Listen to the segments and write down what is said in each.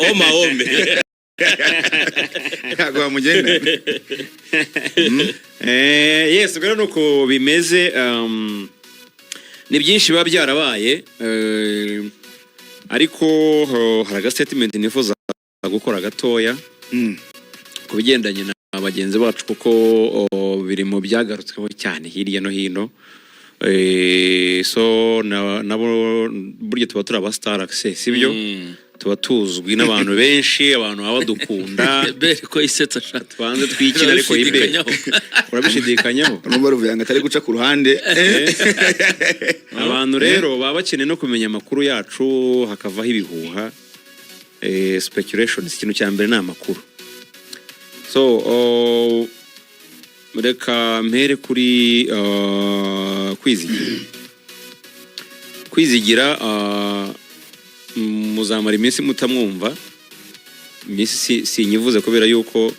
Oma ome. Ntabwo bamugenda. Yes, ubwo rero nuko bimeze. Ni byinshi biba byarabaye, ariko hari aga statement nifuza gukora gatoya ku bigendanye na bagenzi bacu, kuko biri mu byagarutsweho cyane hirya no hino. So nabo burya tuba turi aba star access, sibyo? Tuba tuzwi n'abantu benshi, abantu baba badukunda. Bere ko isetsa ashaka. Tubanze twikina, ariko ibe Urabishidikanyaho. Urabishidikanyaho? Urumva ruvuga ngo atari guca ku ruhande. Abantu rero baba bakeneye no kumenya amakuru yacu, hakavaho ibihuha, speculations. Ikintu cya mbere ni amakuru. So reka mpere kuri Kwizigira. Kwizigira, muzamara iminsi mutamwumva. Iminsi sinyivuze kubera yuko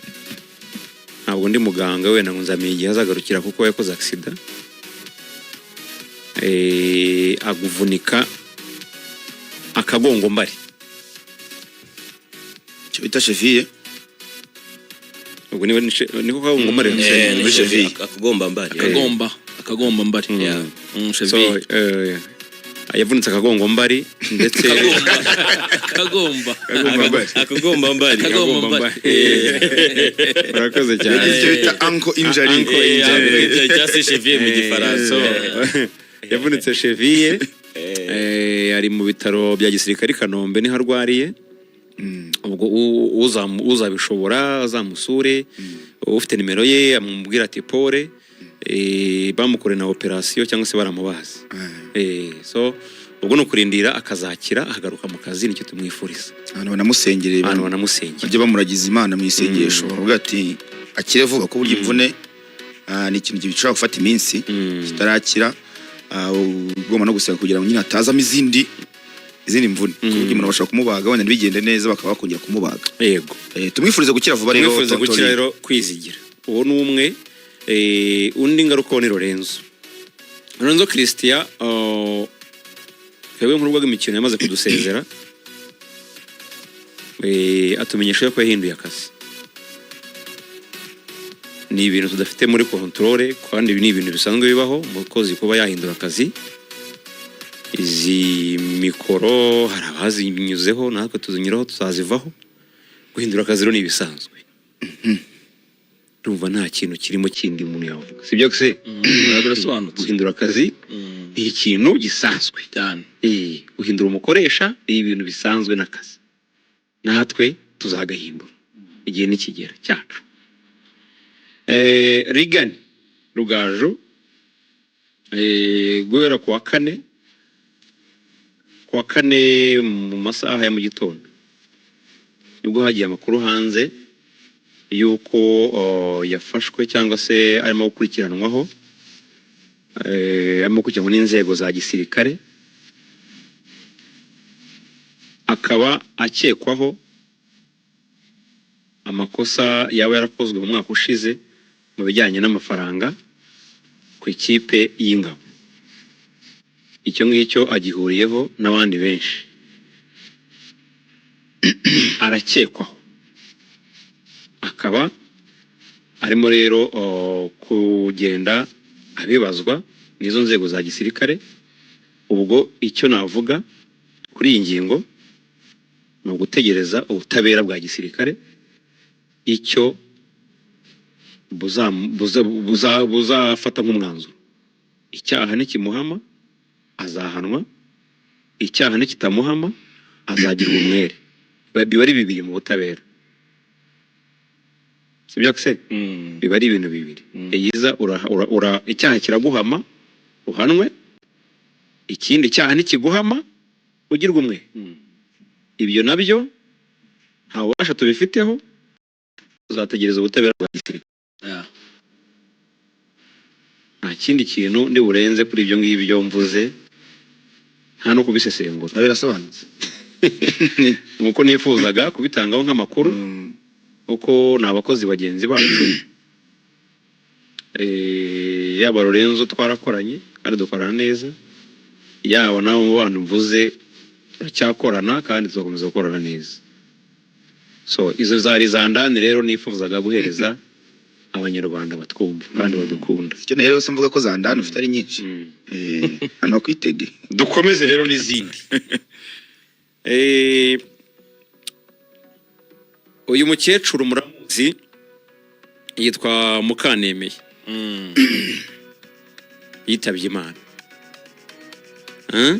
ntabwo ndi muganga wenda ngo nzamenya igihe azagarukira, kuko yakoze accident, aguvunika akagongombari. Icyo bita cheville. Ubwo niba niko kagongombari. Ni Muri cheville. Akagomba mbari. Akagomba mbari. Yeah. So Cheville. Yavunitse akagongombari ndetse Akagomba. Akagomba mbari. Akagomba mbari. Urakoze cyane. Yagize icyo bita ankle injury. Ankle injury. Cyangwa se cheville mu Gifaransa. So yavunitse cheville, ari mu bitaro bya gisirikare i Kanombe niho arwariye. Ubwo uzabishobora azamusure, ufite nimero ye amubwira ati pole. Bamukoreye na operasiyo cyangwa se baramubaze. So ubwo ni ukurindira akazakira akagaruka mu kazi, nicyo tumwifuriza. Abantu banamusengereye. Abantu banamusengera. Bajye bamuragiza Imana mu isengesho, bavuga ati akire vuba, ko burya imvune ni ikintu gishobora gufata iminsi kitarakira. Ugomba no gusenga kugira ngo nyine hatazamo izindi mvune, ku buryo umuntu bashobora kumubaga wenda ntibigende neza, bakaba bakongera kumubaga. Tumwifurize gukira vuba rero. Tumwifurize Tonton gukira Lee. rero Kwizigira, uwo ni umwe. Undi ngaruka ni Lorenzo, Lorenzo Christian. Twebwe nk'urubuga rw'imikino yamaze kudusezera, atumenyesha ko yahinduye akazi. Ni ibintu tudafite muri contrôle, kandi ibi ni ibintu bisanzwe bibaho, umukozi kuba yahindura akazi. Izi mikoro hari abazinyuzeho, natwe tuzinyuraho, tuzazivaho. Guhindura akazi rero ni ibisanzwe. Ndumva nta kintu kirimo kindi umuntu yavuga, sibyo se? Birasobanutse. Guhindura akazi ni ikintu gisanzwe. Cyane. Guhindura umukoresha ni ibintu bisanzwe n'akazi, natwe tuzagahindura igihe nikigera cyacu. Rigani Rugaju, guhera kuwa kane mu masaha ya mu gitondo nibwo hagiye amakuru hanze y'uko yafashwe cyangwa se arimo gukurikiranwaho, arimo gukurikiranwa n'inzego za gisirikare, akaba akekwaho amakosa yaba yarakozwe mu mwaka ushize mu bijyanye n'amafaranga ku ikipe y'Ingabo. Icyo ngicyo agihuriyeho n'abandi benshi, arakekwaho, akaba arimo rero kugenda abibazwa n'izo nzego za gisirikare. Ubwo icyo navuga kuri iyi ngingo ni ugutegereza ubutabera bwa gisirikare icyo buzafata nk'umwanzuro. Icyaha nikimuhama azahanwa, icyaha nikitamuhama azagirwa umwere. Biba ari bibiri mu butabera, sibyo se? Biba ari ibintu bibiri. Iyiza icyaha kiraguhama uhanwe, ikindi cyaha nikiguhama ugirwa umwe. Ibyo nabyo nta bubasha tubifiteho, tuzategereza ubutabera bwa gisirikare. Nta kindi kintu ndi burenze kuri ibyo ngibyo mvuze, nta no kubisesengura. Birasobanutse. Nkuko nifuzaga kubitangaho nk'amakuru, kuko ni abakozi bagenzi bacu. Yaba Lorenzo twarakoranye kandi dukorana neza, yaba n'abo mu bantu mvuze turacyakorana kandi tuzakomeza gukorana neza. So izo zari za ndani rero nifuzaga guhereza Abanyarwanda batwumva kandi badukunda. Icyo rero se mvuga ko za ndani ufite ari nyinshi. Hano kwitege. Dukomeze rero n'izindi. Uyu mukecuru muramuzi, yitwa Mukanemeye, yitabye Imana. Eh?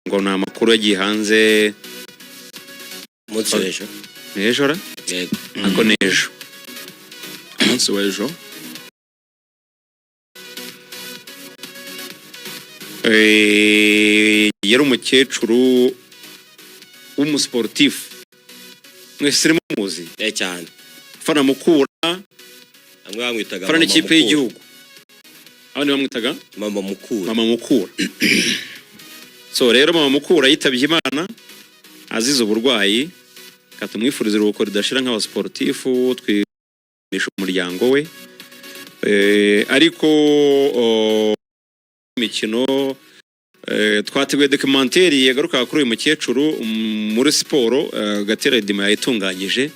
Ngo ni amakuru yagiye hanze Umunsi w'ejo. Ni ejo ra? Yego. Ariko ni ejo. Umunsi w'ejo. Yari umukecuru w'umusiporutifu, mwese muzi. Cyane. Fana Mukura. Bamwe bamwitaga Fana Mama n'ikipe Mukura. y'igihugu, abandi bamwitaga Mama Mukura. Mama Mukura. So rero Mama Mukura yitabye Imana azize uburwayi. Reka tumwifurize iruhuko ridashira nk'abasiporutifu, twinisha umuryango we. Ariko imikino, twateguye documentary yagarukaga kuri uyu mukecuru muri siporo. Gatera Dima yayitunganyije,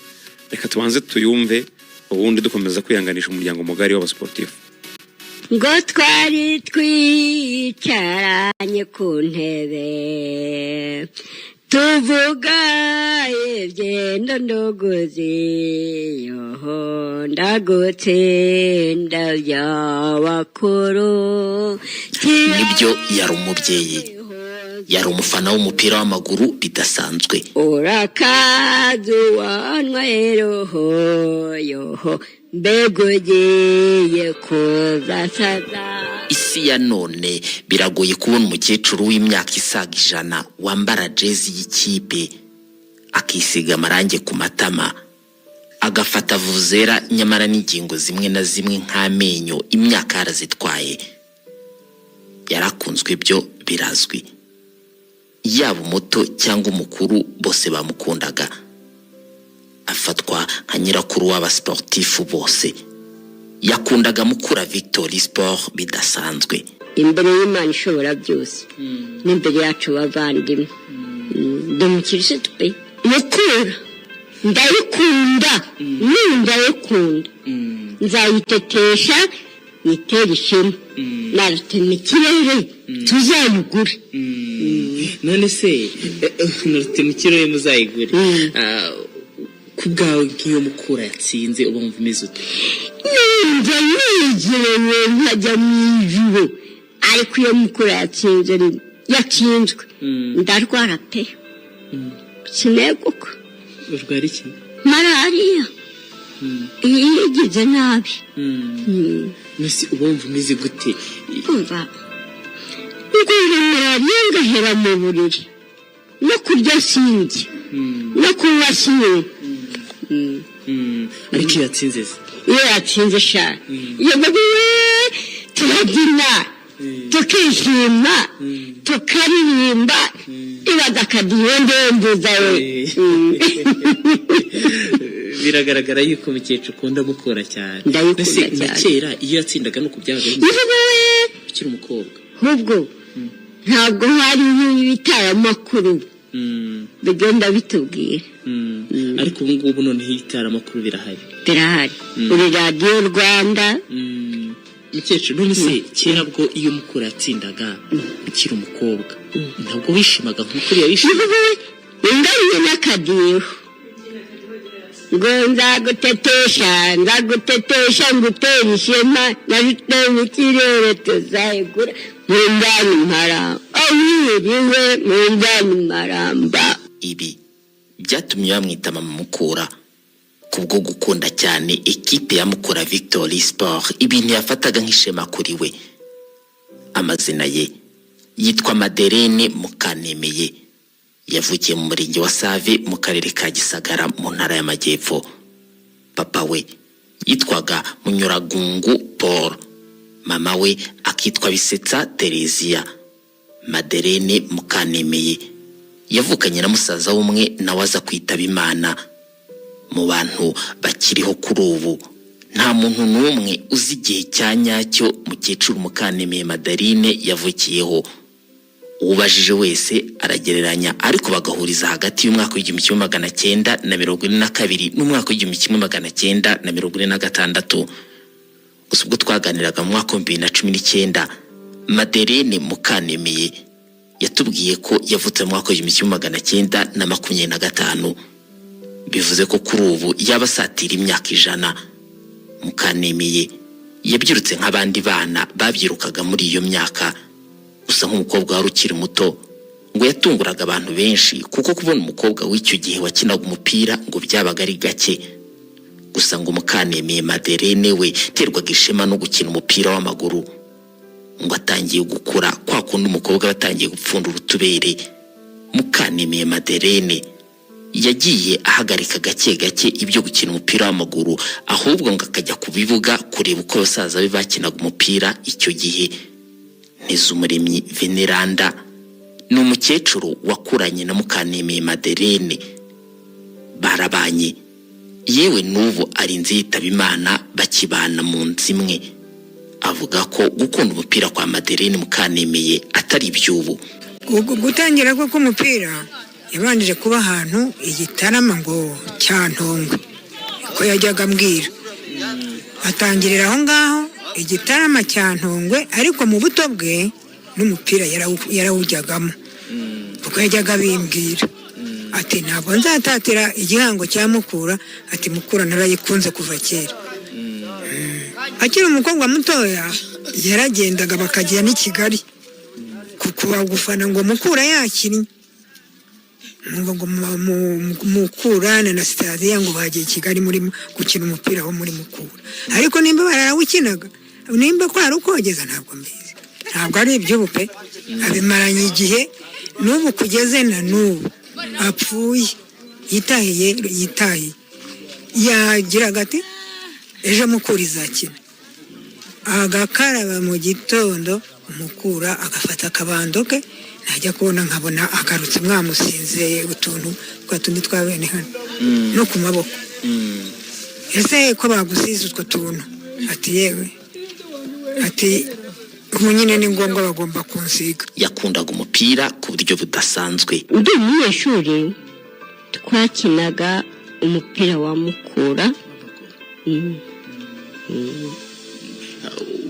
reka tubanze tuyumve, ubundi dukomeza kwihanganisha umuryango mugari w'abasiporutifu. Ngo twari twicaranye ku ntebe, tuvuga ibyendo nduguzi, yoho ndagutsinda by'abakuru. Nibyo, yari umubyeyi, yari umufana w'umupira w'amaguru bidasanzwe. Urakaza uwanyweye roho, yoho mbega ugiye kuzasaza. Isi ya none biragoye kubona umukecuru w'imyaka isaga 100 wambara jezi y'ikipe, akisiga amarangi ku matama, agafata vuvuzera, nyamara n'ingingo zimwe na zimwe nk'amenyo imyaka yarazitwaye. Yarakunzwe, byo birazwi, yaba umuto cyangwa umukuru bose bamukundaga. Afatwa nka nyirakuru w'abasiporutifu bose. Yakundaga Mukura Victory Sport bidasanzwe. Imbere y'Imana ishobora byose n'imbere yacu bavandimwe, ndi umukirisitu pe. Mukura ndayikunda, n'ubu ndayikunda, nzayitetesha nyitere ishema, narutema ikirere tuzayigure. None se nurutema ikirere muzayigure? Ku bwawe, nk'iyo Mukura yatsinze uba wumva umeze ute? Numva nezerewe nkajya mu ijuru, ariko iyo Mukura yatsinze, yatsinzwe, ndarwara pe, sineguka. Urwara iki? Malariya iyo igize nabi. None uba wumva umeze gute? Umva, ndwara malariya ngahera mu buriri, no kurya sinjye, no kunywa sinywe. Ariko iyo yatsinze se? Iyo yatsinze sha, iyo babiwe turabyina, tukishima, tukaririmba, ibaza akadiho ndembuza we. Biragaragara yuko umukecuru ukunda Mukura cyane. Ndayikunda Mbese na cyane. kera iyo yatsindaga nuko byabaga bimeze? Ivuga we. Ukiri umukobwa. Ahubwo ntabwo hari ibitaramakuru bigenda bitubwira. Ariko ubu ngubu noneho ibitaramakuru birahari. Birahari, uri Radiyo Rwanda. Mukecuru, none se kera bwo iyo Mukura yatsindaga ukiri umukobwa ntabwo wishimaga nk'uko uriya wishima? Ivuga we, ingariye n'akadiho ngo nzagutetesha, nzagutetesha ngutere ishema, narutema ikirere tuzayigura, mundani maramba awiriwe, mundani maramba. Ibi byatumye bamwita Mama Mukura kubwo gukunda cyane ekipe ya Mukura Victory Sport, ibintu yafataga nk'ishema kuri we. Amazina ye yitwa Maderene Mukanemeye, yavukiye mu murenge wa Save mu karere ka Gisagara mu ntara y'Amajyepfo. Papa we yitwaga Munyuragungu Paul, mama we akitwa Bisetsa Tereziya. Maderene Mukanemeye yavukanye na musaza w'umwe, nawe aza kwitaba Imana. Mu bantu bakiriho kuri ubu nta muntu n'umwe uzi igihe cya nyacyo mukecuru Mukanemeye Madarine yavukiyeho. Ubajije wese aragereranya, ariko bagahuriza hagati y'umwaka w'1942 n'umwaka w'1946. Gusa ubwo twaganiraga mu mwaka wa 2019, Madeline Mukanemeye yatubwiye ko yavutse mu mwaka wa 1925, bivuze ko kuri ubu yaba asatira imyaka 100. Mukanemeye yabyirutse nk'abandi bana babyirukaga muri iyo myaka. Gusa nk'umukobwa wari ukiri muto, ngo yatunguraga abantu benshi, kuko kubona umukobwa w'icyo gihe wakinaga umupira ngo byabaga ari gake. Gusa ngo Mukanemeye Madeline we terwaga ishema no gukina umupira w'amaguru. Ngo atangiye gukura, kwa kundi umukobwa aba atangiye gupfundura utubere, Mukanemeye Madeline yagiye ahagarika gake gake ibyo gukina umupira w'amaguru, ahubwo ngo akajya ku bibuga kureba uko basaza be bakinaga umupira icyo gihe. Ntizumuremyi Veneranda ni umukecuru wakuranye na Mukanemeye Madeline, barabanye, yewe n'ubu arinze yitaba Imana bakibana mu nzu imwe. Avuga ko gukunda umupira kwa Madeline Mukanemeye atari iby'ubu. Gutangira kwe k'umupira yabanjije kuba ahantu igitarama ngo Cyantongwe, ko yajyaga ambwira, atangirira aho ngaho igitarama cya Ntongwe. Ariko mu buto bwe n'umupira yarawujyagamo, kuko yajyaga abimbwira ati: "Ntabwo nzatatira igihango cya Mukura." Ati: "Mukura narayikunze kuva kera." Akiri umukobwa mutoya yaragendaga bakajya n'i Kigali kuba gufana ngo Mukura yakinnye. Numva ngo Mukura na Sitadiya ngo bagiye i Kigali muri gukina umupira wo muri Mukura. Ariko nimba barawukinaga, nimba kwari ukogeza, ntabwo mbizi. Ntabwo ari iby'ubu pe, abimaranye igihe. N'ubu kugeze na n'ubu apfuye yitahiye, yitahiye, yagiraga ati: "Ejo Mukura izakina." Agakaraba mu gitondo umukura, agafata akabando ke, najya kubona nkabona agarutse mwamusinze utuntu twa tundi twa bene hano no ku maboko. "Ese ko bagusize utwo tuntu?" Ati: "Yewe," ati, "ubu nyine ni ngombwa, bagomba kunsiga." Yakundaga umupira ku buryo budasanzwe. Ndi umunyeshuri twakinaga umupira wa Mukura.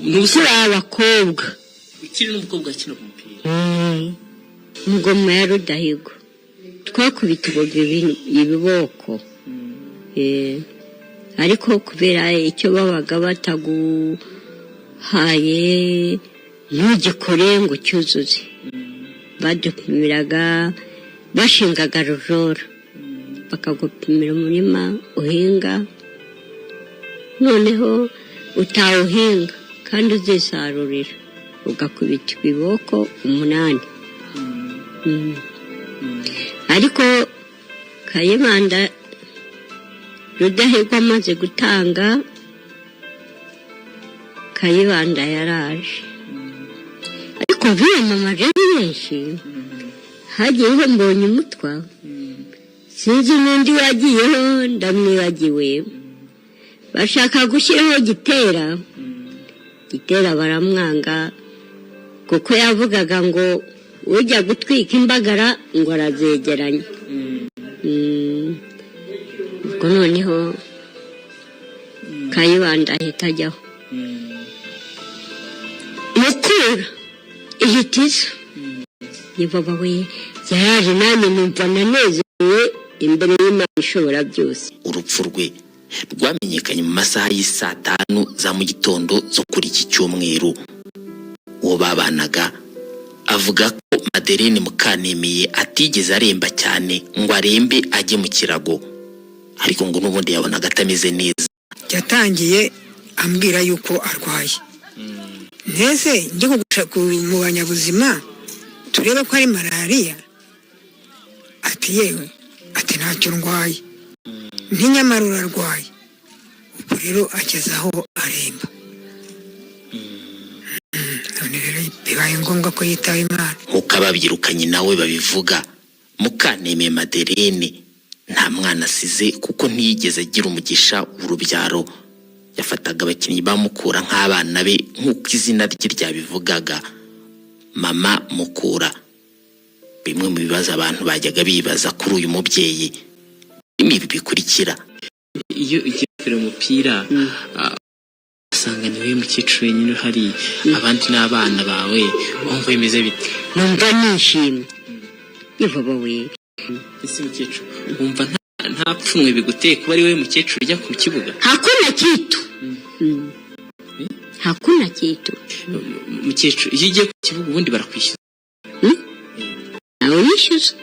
N'ubusore Turi abakobwa. Ukiri n'umukobwa wakinaga umupira? Ngoma ya Rudahigwa twakubitwaga ibiboko. Ariko kubera icyo babaga bataguhaye ntugikore ngo ucyuzuze, badupimiraga, bashingaga rujora bakagupimira umurima uhinga, noneho utawuhinga kandi uzisarurira ugakubitwa ibiboko 8. Ariko Kayibanda Rudahigwa amaze gutanga, Kayibanda yaraje, ariko biyamamaje ari benshi. Hagiyeho Mbonye Umutwa, sinzi n'undi wagiyeho ndamwibagiwe. Bashaka gushyiraho Gitera, Gitera baramwanga kuko yavugaga ngo ujya gutwika imbagara ngo arazegeranya. Ubwo noneho Kayibanda ahita ajyaho, Mukura ihita iza. Yebaba we, yaraje nanjye numva nanezerewe imbere y'Imana ishobora byose. Urupfu rwe rwamenyekanye mu masaha y'isaa 5 za mu gitondo zo kuri iki cyumweru. Uwo babanaga avuga ko Madeline Mukanemeye atigeze aremba cyane ngo arembe ajye mu kirago, ariko ngo n'ubundi yabonaga atameze neza. Yatangiye ambwira yuko arwaye. Mbese njye kugushaka mu banyabuzima turebe ko ari malariya? Ati: "Yewe," ati, "ntacyo ndwaye." Ntinyamara urarwaye. Ubwo rero ageze aho aremba. None rero bibaye ngombwa ko yitaba Imana. Nk'uko ababyirukanye nawe babivuga, Mukanemeye Madeline nta mwana asize, kuko ntiyigeze agira umugisha w'urubyaro. Yafataga abakinnyi ba Mukura nk'abana be, nk'uko izina rye ryabivugaga, Mama Mukura. Bimwe mu bibazo abantu bajyaga bibaza kuri uyu mubyeyi ni ibi bikurikira. Iyo ugiye kureba umupira, usanga ni wowe mukecuru wenyine uhari, abandi ni abana bawe, wumva bimeze bite? Numva nishimye, yehova we. Ese mukecuru, wumva nta pfunwe biguteye kuba ari wowe mukecuru ujya ku kibuga? Hakuna kitu. Hakuna kitu. Mukecuru, iyo ugiye ku kibuga ubundi barakwishyuza? Ntawe unyishyuza.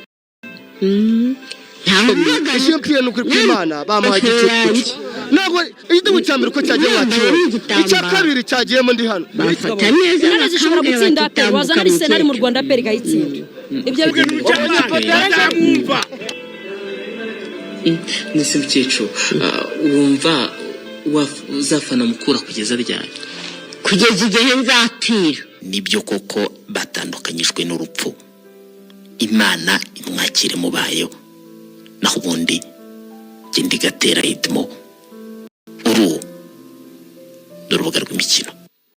Ntawe umpagara. Isi y'umupira ni ukuri kw'Imana, bamuhaye igicucu. Ntabwo igitego cya mbere uko cyagiye mwakibonye, icya kabiri cyagiyemo ndi hano. Bamfata neza. Intare zishobora Bakambwira gutsinda bati APR, wazana tambuka Arsenal mu mukecuru. Rwanda, APR ikayitsinda. Ibyo Mbese mukecuru, wumva uzafana Mukura kugeza ryari? Kugeza igihe nzapfira. Nibyo koko, batandukanyijwe n'urupfu. Imana imwakire mu bayo. Naho ubundi genda igatera hitimo. Uru ni urubuga rw'imikino.